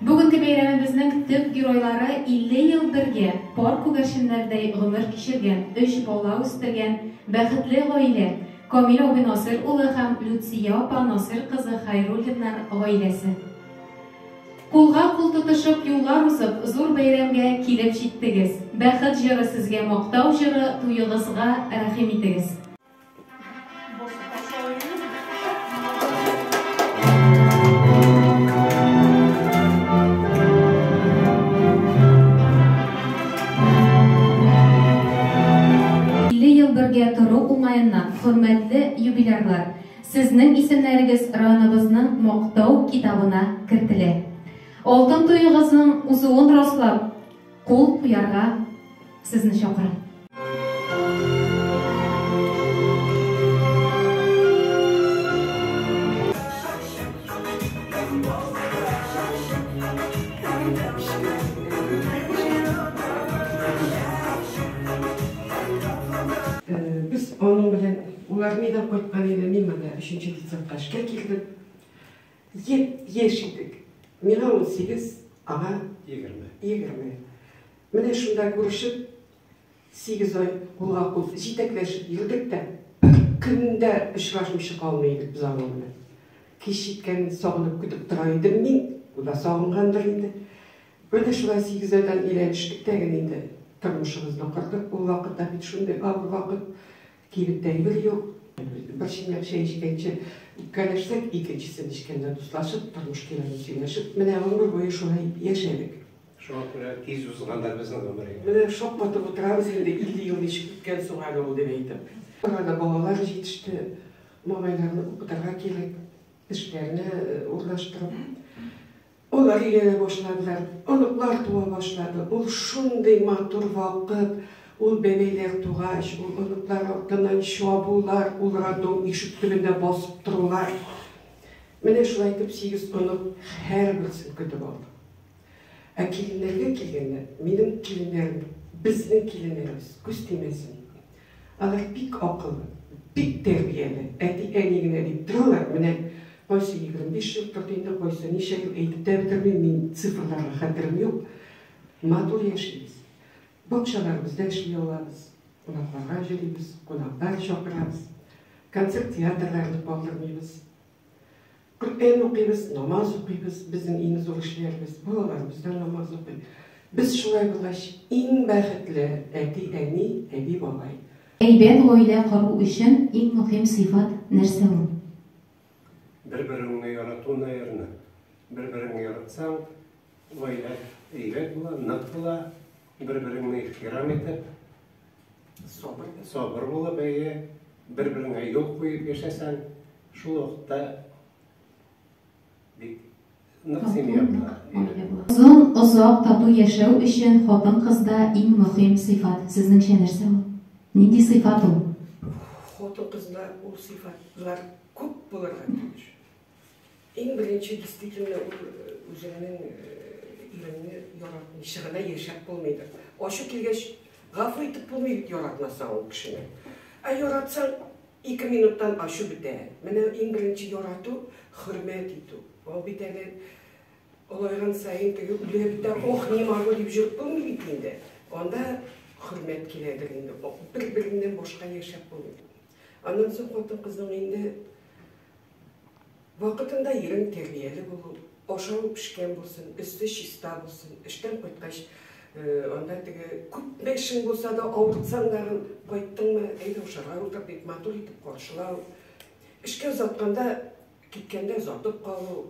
Бүгенге бәйрәмебезнең төп геройлары 50 ел бергә пар күгәрченнәрдәй гомер кичергән, өч бала үстергән бәхетле гаилә, Камил абый Насыйр улы һәм Люция апа Насыйр кызы Хәйруллиннар гаиләсе. Кулга кул тотышып юллар узып, зур бәйрәмгә килеп җиттегез. Бәхет җыры сезгә мактау җыры, туегызга рәхим итегез. Ел бергә тору уңаеннан, хөрмәтле юбилярлар, сезнең исемнәрегез районыбызның Мактау китабына кертелә. Алтын туегызның узуын раслап, кул куярга сезне чакырам. Без аның белән, ул армиядән кайткан иде, мин монда өченче детсадка эшкә килдем. Япь-яшь идек. Миңа 18, аңа 20. 20. Менә шунда күрешеп, 8 ай кулга-кул җитәкләшеп йөрдек тә, бер көн дә очрашмыйча калмый идек без аның белән. Кич җиткәнен сагынып көтеп тора идем мин, ул да сагынгандыр инде. Менә шулай 8 айдан өйләнештек тә генә инде тормышыбызны кордык. Ул вакытта бит шундый авыр вакыт, кибеттә әйбер юк. Бер чынаяк чәй эчкәнче үпкәләшсәк, икенчесен эчкәндә дуслашып, тормыш кирәген сөйләшеп, менә гомер буе шулай яшәдек. Шуңа күрә тиз узгандыр безнең гомер. Менә шаккатып утырабыз инде, 50 ел ничек үткән соң әле ул дип әйтеп. Арада балалар җитеште, малайларны укытырга кирәк, эшләренә урнаштырып. Алар өйләнә башладылар, оныклар туа башлады. Ул шундый матур вакыт, ул бәбәйләр тугач, ул оныклар артыннан чабулар, ул роддом ишек төбендә басып торулар. Менә шулай итеп сигез онык һәрберсен көтеп алдык. Ә киленнәргә килгәндә, минем киленнәрем, безнең киленнәребез, күз тимәсен. Алар бик акыллы, бик тәрбияле, әти-әни генә дип торалар. Менә кайсы 25 ел торды инде, кайсы ничә ел әйтеп тә бетермим, мин цифрларга хәтерем юк. Матур яшибез. Бакчаларыбызда эшли алабыз, кунакларга йөрибез, кунаклар чакырабыз. Концерт театрларны калдырмыйбыз. Коръән укыйбыз, намаз укыйбыз, безнең иң зур эшләребез, балаларыбыз да намаз укый. Без шулай булгач, иң бәхетле әти-әни, әби-бабай. Әйбәт гаилә кору өчен иң мөһим сыйфат нәрсә ул? Бер-береңне ярату, наверно. Бер-береңне яратсаң, гаилә әйбәт була, нык була. Бер-береңне ихтирам итеп, Сабыр. Сабыр булып, әйе, бер-береңә юл куеп яшәсәң, шул вакытта бик нык семья була. Озын, озак тату яшәү өчен хатын-кызда иң мөһим сыйфат, сезнеңчә нәрсә ул? Нинди сыйфат ул? Хатын-кызда ул сыйфатлар күп булырга тиеш. Иң беренче, действительно, ул үзеңнең иреңне яратмыйча гына яшәп булмыйдыр. Ачу килгәч, гафу итеп булмый бит яратмасаң ул кешене. Ә яратсаң, ике минуттан ачу бетә. Менә иң беренче ярату, хөрмәт итү. Ул бит әле олайган саен теге үлә бетә, ох, не могу дип җөреп булмый бит инде. Анда хөрмәт киләдер инде. Бер-береңнән башка яшәп булмый. Аннан соң хатын-кызның инде Вакытында ирең тәрбияле булу, ашавы пешкән булсын, өсте чиста булсын, эштән кайткач, анда теге күпме эшең булса да, авыртсаң дагын, кайттыңмы, әйдә ашарга утыр дип матур итеп каршылау. Эшкә озатканда, киткәндә озатып калу.